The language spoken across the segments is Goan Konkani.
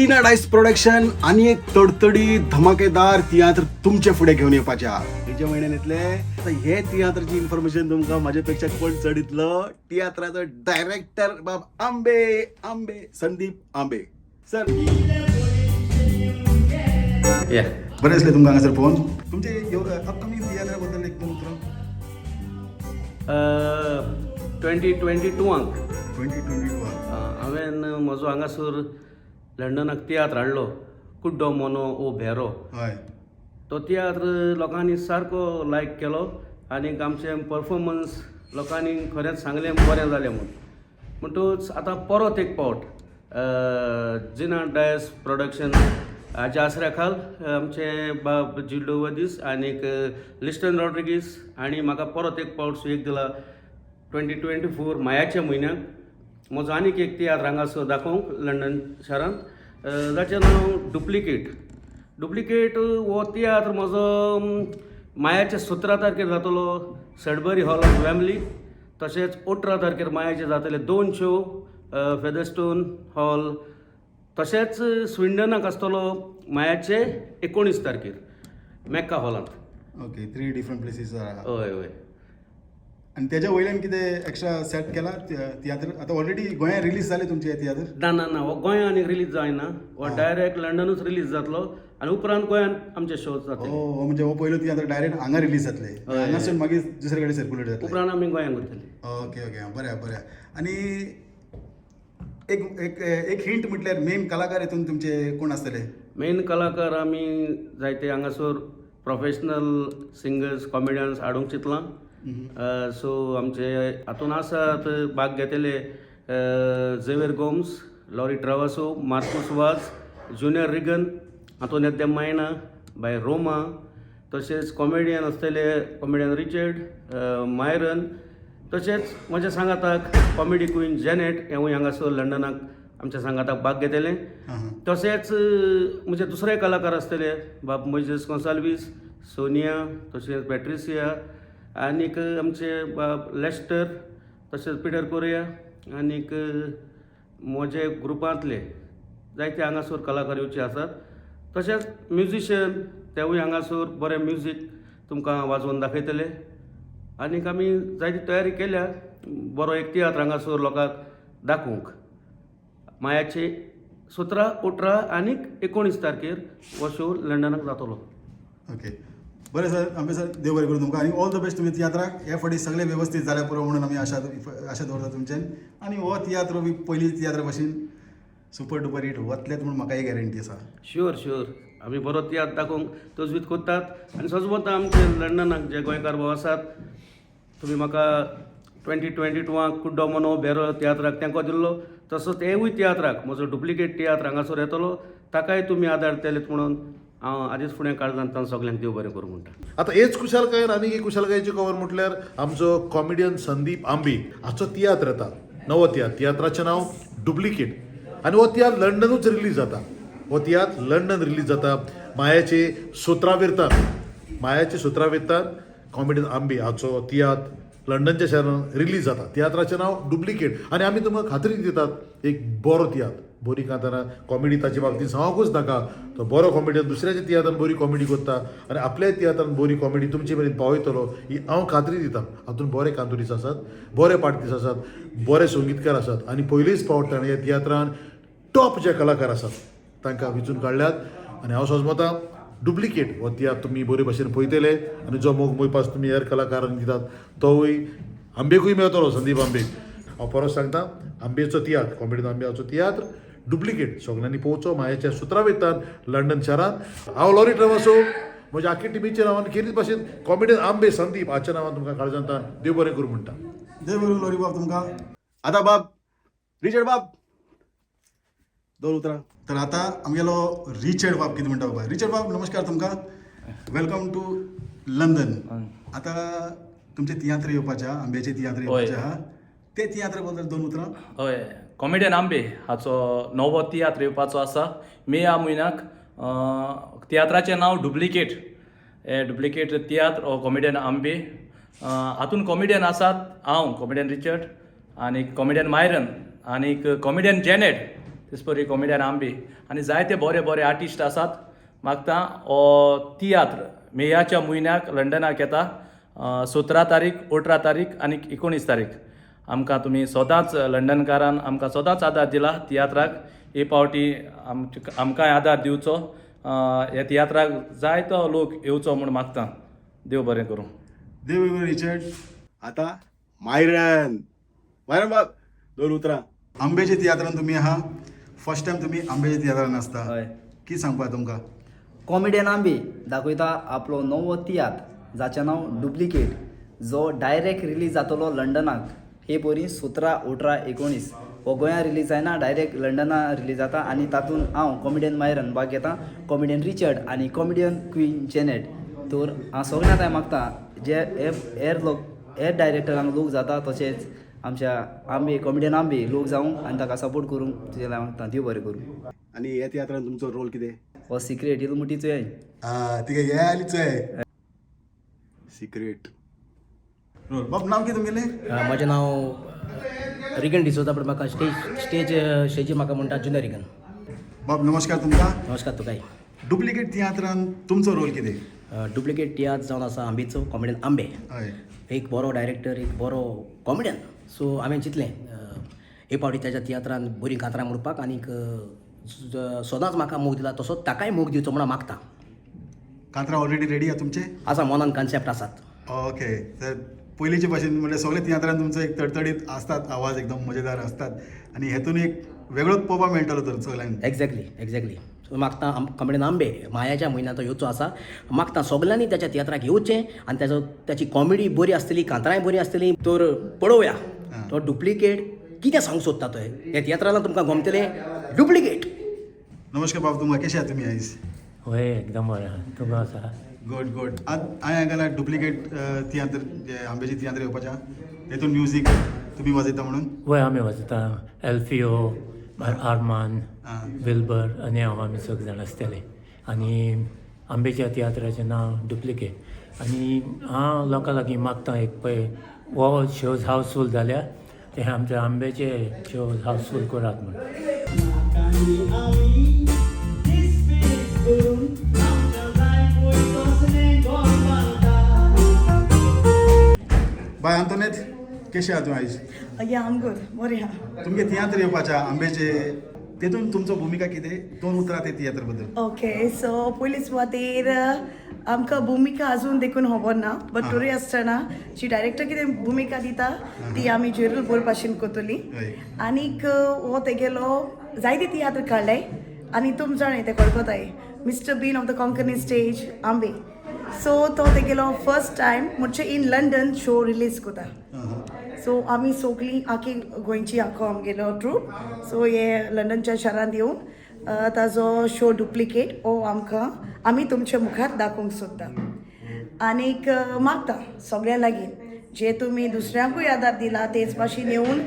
झिना डायस प्रोडक्शन आनी एक तडतडी धमाकेदार तियात्र तुमचे फुडें घेवन येवपाचे आहा. हेच्या म्हयन्यान येतले. आतां हे तियात्राची इन्फॉर्मेशन तुमकां म्हाजे पेक्षा कोण चड दितलो? तियात्राचो डायरेक्टर बाब आंबे, आंबे, संदीप आंबे सर. या. बरें दिसलें तुमकां हांगासर पळोवन. तुमचे अपकमींग तियात्रा बद्दल एक दोन उतरां. 2022आंक 2022. हांवें म्हजो हांगासर लंडनाक तियात्र हाडलो, कुड्डो मोनो ओ भेरो. तो तियात्र लोकांनी सारको लायक केलो आनी आमचें परफॉर्मन्स लोकांनी खरेंच सांगलें बरें जालें म्हूण. म्हणटूच आतां परत एक फावट जिना डायस प्रोडक्शन हाच्या आसऱ्या खाल आमचे बाब जिल्डो वदीस आनीक लिस्टन रॉड्रिगीस आनी म्हाका परत एक फावट सुयेग दिला, 2024 मायाच्या म्हयन्याक म्हजो आनीक एक तियात्र हांगासर दाखोवंक लंडन शारांत, जाचें नांव डुप्लिकेट. डुप्लिकेट हो तियात्र म्हजो मायाच्या 17 तारखेर जातलो सडबरी हॉल ऑफ वॅम्बली. तशेंच 18 तारखेर मायाचे जातले दोन शो फेदरस्टोन हॉल. तशेंच स्विंडनाक आसतलो मायाचे 19 तारखेर मॅक्का हॉलांत. ओके, थ्री डिफरंट प्लेसीस आहा. हय. आनी तेज्या वयल्यान कितें एक्स्ट्रा सेट केला तियात्र? आतां ऑलरेडी गोंयांत रिलीज जाले तुमचे तियात्र? ना ना ना, हो गोंयांत आनीक रिलीज जायना. हो डायरेक्ट लंडनूच रिलीज जातलो आनी उपरांत गोंयांत आमचे शोज जातले. हो, म्हणजे हो पयलो तियात्र डायरेक्ट हांगा रिलीज जातले, हांगासून मागीर दुसरे कडेन सर्क्युलेट जातले. उपरांत आमी गोंयांत वतले. ओके ओके बरें आहा, बरें आहा. आनी एक एक एक हिंट म्हटल्यार मेन कलाकार हितून तुमचे कोण आसतले? मेन कलाकार आमी जायते हांगासर प्रोफेशनल सिंगर्स, कॉमेडियन्स हाडूंक चिंतलां. सो आमचे हातून आसात भाग घेतले झेवियर गोम्स, लॉरी ट्रावासो, मार्कूस वाज, जुनियर रिगन, आंतोनेत दे मायना, बाय रोमा. तशेंच कॉमेडियन आसतले कॉमेडियन रिचर्ड, मायरन, तशेंच म्हज्या सांगाताक कॉमेडी क्वीन जेनेट हेवूय हांगासर लंडनाक आमच्या सांगाताक भाग घेतले. आं हां तशेंच म्हणजे दुसरे कलाकार आसतले बाब मोयजेस गोन्साल्वीस, सोनिया, तशेंच पॅट्रिसिया आनीक आमचे बाब लेस्टर, तशेंच पिटर कोरिया आनीक म्हजे ग्रुपांतले जायते हांगासर कलाकार येवचे आसात. तशेंच म्युजिशियन तेवूय हांगासर बरें म्युजीक तुमकां वाजोवन दाखयतले. आनीक आमी जायती तयारी केल्या बरो एक तियात्र हांगासर लोकांक दाखोवंक. मायाचे 17, 18 आनीक 19 तारखेर हो शो लंडनाक जातलो. ओके, बरें सर, आंबे सर, देव बरें करूं तुमकां आनी ऑल the best तुमच्या तियात्राक. हे फावटी सगळें वेवस्थीत जाल्यार पुरो म्हणून आमी आशा आशा दवरता तुमच्यान. आनी हो तियात्र बी पयलीं तियात्रा भशेन सुपर डुपर हिट वतलेच म्हूण म्हाका ही गॅरंटी आसा. शुअर शुअर, आमी बरो तियात्र दाखोवंक तजवीज कोत्तात. आनी सजमता आमचे लंडनाक जे गोंयकार भाव आसात, तुमी म्हाका 2022आंक कुड्डो मोनो भेरो तियात्राक तेंको दिल्लो, तसोच हेवूय तियात्राक, म्हजो डुप्लिकेट तियात्र हांगासर येतलो, ताकाय तुमी आदार दितलेत म्हणून हांव आदींच फुडें काळजांत सगल्यांक देव बरें करूं म्हणटा. आता हेच खुशालकायेन आनीक एक खुशालकायेची खबर म्हटल्यार आमचो कॉमेडियन संदीप आंबे हाचो तियात्र येता, नवो तियात्र. तियात्राचें नांव डुप्लिकेट आनी हो तियात्र लंडनूच रिलीज जाता. हो तियात्र लंडन रिलीज जाता मायाचे 17 वेरतान. मायाचे 17 वेरतान कॉमेडियन आंबे हाचो तियात्र लंडनच्या शहरान रिलीज जाता. तियात्राचें नांव डुप्लिकेट आनी आमी तुमकां खात्री दितात, एक बरो तियात्र, बरी कांतारां, कॉमेडी ताचे बाबतींत सांगूच नाका. तो बरो कॉमेडियन, दुसऱ्याच्या तियात्रान बरी कॉमेडी करता आनी आपल्याय तियात्रान बरी कॉमेडी तुमचे मेरेन पावयतलो ही हांव खात्री दिता. हातूंत बरे कांतुरीस आसात, बरे पार्टीस आसात, बरे संगीतकार आसात आनी पयलीच फावट ताणें ह्या तियात्रान टॉप जे कलाकार आसात तांकां विंचून काडल्यात. आनी हांव समजता डुप्लिकेट हो तियात्र तुमी बरे भशेन पळयतले आनी जो मोग मोयपास तुमी हेर कलाकारांक दितात तोवूय आंबेकूय मेळटलो, संदीप आंबेक. हांव परत सांगता, आंबेचो तियात्र, कॉमेडियन आंबे हाचो तियात्र डुप्लिकेट सगळ्यांनी पळोवचो मायाच्या 17 वेतान लंडन शारांत. हांव लॉरी ट्रेवसो म्हज्या आख्खी टिमीच्या नांवान, खेरीत भाशेन कॉमेडियन आंबे संदीप हाच्या नांवान तुमकां काळजांत देव बरें करूं म्हणटा. देव बरें लॉरी बाब तुमकां. आतां बाब रिचर्ड बाब दोन उतरां. तर आतां आमगेलो रिचर्ड बाब कितें म्हणटा बाबा. रिचर्ड बाब, नमस्कार तुमकां, welcome to London. आतां तुमचे तियात्र येवपाचे आहा, आंब्याचे तियात्र येवपाचे आहा, ते तियात्र बद्दल दोन उतरां. हय, कॉमेडियन आंबे हाचो नवो तियात्र येवपाचो आसा मे ह्या म्हयन्याक. तियात्राचें नांव डुप्लिकेट. हे डुप्लिकेट तियात्र हो कॉमेडियन आंबे. हातून कॉमेडियन आसात हांव कॉमेडियन रिचर्ड आनी कॉमेडियन मायरन आनी कॉमेडियन जेनेट. तेचपरी कॉमेडियन आंबे आनी जायते बरे बरे आर्टिस्ट आसात. मागता हो तियात्र मेयाच्या म्हयन्याक लंडनाक येता, 17 तारीख, 18 तारीख आनी 19 तारीख. आमकां तुमी सदांच लंडनकारान आमकां सदांच आदार दिला तियात्राक, हे पावटी आमकांय आदार दिवचो. ह्या तियात्राक जायतो लोक येवचो म्हूण मागता. देव बरें करूं. देव बरें रिचर्ड. आतां मायरन, मायरन बाब दोन उतरां. आंब्याच्या तियात्रान तुमी आहा, फर्स्ट टायम तुमी आंब्याच्या तियात्रान आसता, कितें सांगपा तुमकां? कॉमेडियन आंबे दाखयता आपलो नवो तियात्र जाचें नांव डुप्लिकेट, जो डायरेक्ट रिलीज जातलो लंडनाक हे परी 17, 18, 19. हो गोंया रिलीज जायना, डायरेक्ट लंडना रिलीज जाता आनी तातूंत हांव कॉमेडियन मायरन भाग घेता, कॉमेडियन रिचर्ड आनी कॉमेडियन क्वीन जेनेट. तर हांव सगळ्यांक हांव मागता जे हेर लोक हेर डायरेक्टरांक लोक जाता तशेंच आमच्या आंबे कॉमेडियन आंबे लोक जावं आनी ताका सपोर्ट करूंक तुजें हांव मागता. देव बरें करूं. आनी ह्या तियात्रान तुमचो रोल कितें? हो सिक्रेट इल्लो मुठी चोय. तिका हे आली चोय सिक्रेट रोल. बाब नांव कितें तुमगेलें? म्हजें नांव रिगन डिसोजा, पण म्हाका स्टेजीर म्हाका म्हणटा जुनियर रिगन. बाब नमस्कार तुमकां. नमस्कार तुकाय. डुप्लिकेट तियात्रान तुमचो रोल कितें? डुप्लिकेट तियात्र जावन आसा आंबेचो कॉमेडियन आंबे, एक बरो डायरेक्टर, एक बरो कॉमेडियन. सो हांवें चिंतलें हे फावटी ताच्या तियात्रान बरीं कांतरां म्हणपाक आनीक सदांच म्हाका मोग दिला तसो ताकाय मोग दिवचो म्हूण हांव मागता. कांतरां ऑलरेडी रेडी आहा तुमचे? आसा, मनान कॉन्सेप्ट आसात. ओके, तर पयलींचे भाशेन म्हणल्यार सगळे तियात्रान तुमचो एक तडतडीत आसतात आवाज, एकदम मजेदार असतात आनी हेतून एक वेगळोच पळोवपाक मेळटलो तर सगळ्यांक. Exactly exactly. सो मागता कॉमेडियन आंबे मायाच्या म्हयन्यांत तो येवचो आसा. मागता सगल्यांनी त्याच्या तियात्राक येवचें आनी ताजो ताची कॉमेडी बरी आसतली, कांतरांय बरी आसतली. तर पळोवया तो डुप्लिकेट कितें सांगूंक सोदता तो ह्या तियात्रान तुमकां गमतलें डुप्लिकेट. नमस्कार बाब, तुमकां कशें आहा तुमी आयज? वय एकदम बरें आहा, तुका आसा? Good good. आज हांवें आयकलां डुप्लिकेट तियात्र जे आंब्याचे तियात्र येवपाचे आहा, तेतून म्युजीक तुमी वाजयता म्हणून? वय आमी वाजयता, एल्फियो, आरमान, विल्बर आनी हांव, आमी सगळे जाण आसतले. आनी आंबेच्या तियात्राचें नांव डुप्लिकेट. आनी हांव लोकां लागीं मागता एक पळय हो शोज हावसफूल जाल्यार ते आमच्या आंब्याचे शोज हावसफूल करात म्हूण. बाय आंतोनेत, कशें आहा तूं आयज? Yeah, I'm good. बरें आहा. तुमगे तियात्र येवपाचे आहा आंब्याचे, तेतून तुमचो भुमिका कितें? दोन उतरां ते तियात्र बद्दल. ओके, सो पयली सुवातेर आमकां भुमिका अजून देखून खबर ना, बट तरी आसतना जी डायरेक्टर कितें भुमिका दिता ती आमी जेरूल बरे भाशेन करतली. आनीक हो तेगेलो जायते तियात्र काडले आनी तुम जाणा ते कळकताय, Mister Bean of the Konkani stage Ambe. So तो तेगेलो फर्स्ट टायम म्हणजे इन लंडन शो रिलीज करता. सो आमी सगळीं आखी गोंयची आख्खो आमगेलो ट्रूप सो हे लंडनच्या शारांत येवन ताजो शो डुप्लिकेट हो आमकां आमी तुमच्या मुखार दाखोवंक सोदता. आनीक मागता सगळ्यां लागीं जे तुमी दुसऱ्यांकूय आदार दिला तेच भाशेन येवन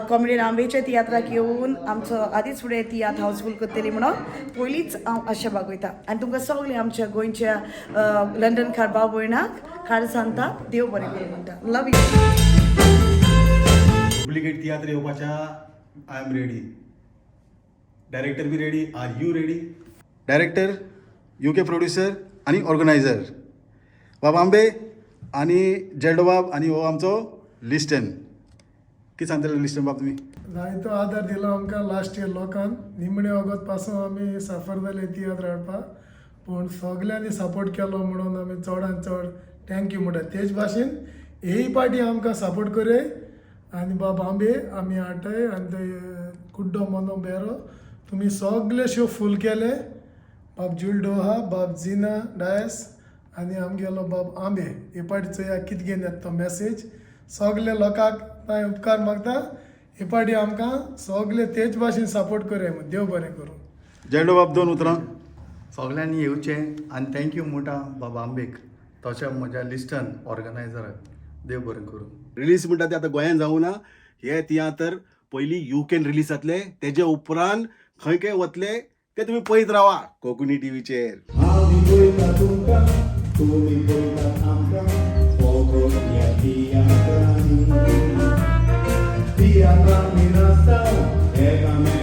कॉमेडियन आंबेच्या तियात्राक येवन आमचो आदींच फुडें तियात्र हावसफूल करतली म्हणून पयलींच हांव आशा बागयता. आनी तुमकां सगळें आमच्या गोंयच्या लंडनकार भाव भयणाक खाड सांगता, देव बरें करूं म्हणटा. Love you. Duplicate तियात्र येवपाच्या, I am ready, director be ready, are you ready? Director, UK producer आनी ऑर्गनायझर बाब आंबे आनी जेल्डो बाब आनी हो आमचो लिस्टन. कितें सांगतले लिस्टन बाब तुमी? जायतो आदार दिलो आमकां लास्ट इयर लोकान. निमणे वगत पासून आमी सफर जाले तियात्र हाडपाक, पूण सगल्यांनी सपोर्ट केलो म्हणून आमी चडान चड thank you म्हणटा. तेच भाशेन हेय पार्टी आमकां सपोर्ट करय आनी बाब आंबे आमी हाडटाय आनी ते कुड्डो मोनो बेरो तुमी सगले शो फूल केले. बाब जुल डोहा, बाब जिना डायस आनी आमगेलो बाब आंबे हे पाटी चोया कितें घेवन येता तो मॅसेज. सगले लोकांक हांवें उपकार मागता, हे पाटी आमकां सगले तेच भाशेन सपोर्ट करया म्हूण. देव बरें करूं. जेल्डो बाब दोन उतरां. सगल्यांनी येवचें आनी thank you म्हणटा बाबा आंबेक, तशें म्हज्या लिस्टन ऑर्गनायजराक. देव बरें करूं. रिलीज म्हणटा ते आतां गोंयान जावं ना, हे तियात्र पयलीं युकेन रिलीज जातले, तेजे उपरांत खंय खंय वतले ते तुमी पळयत रावा कोंकणी टिवीचेर. तियात्रांनी नाचता एकामेकांक.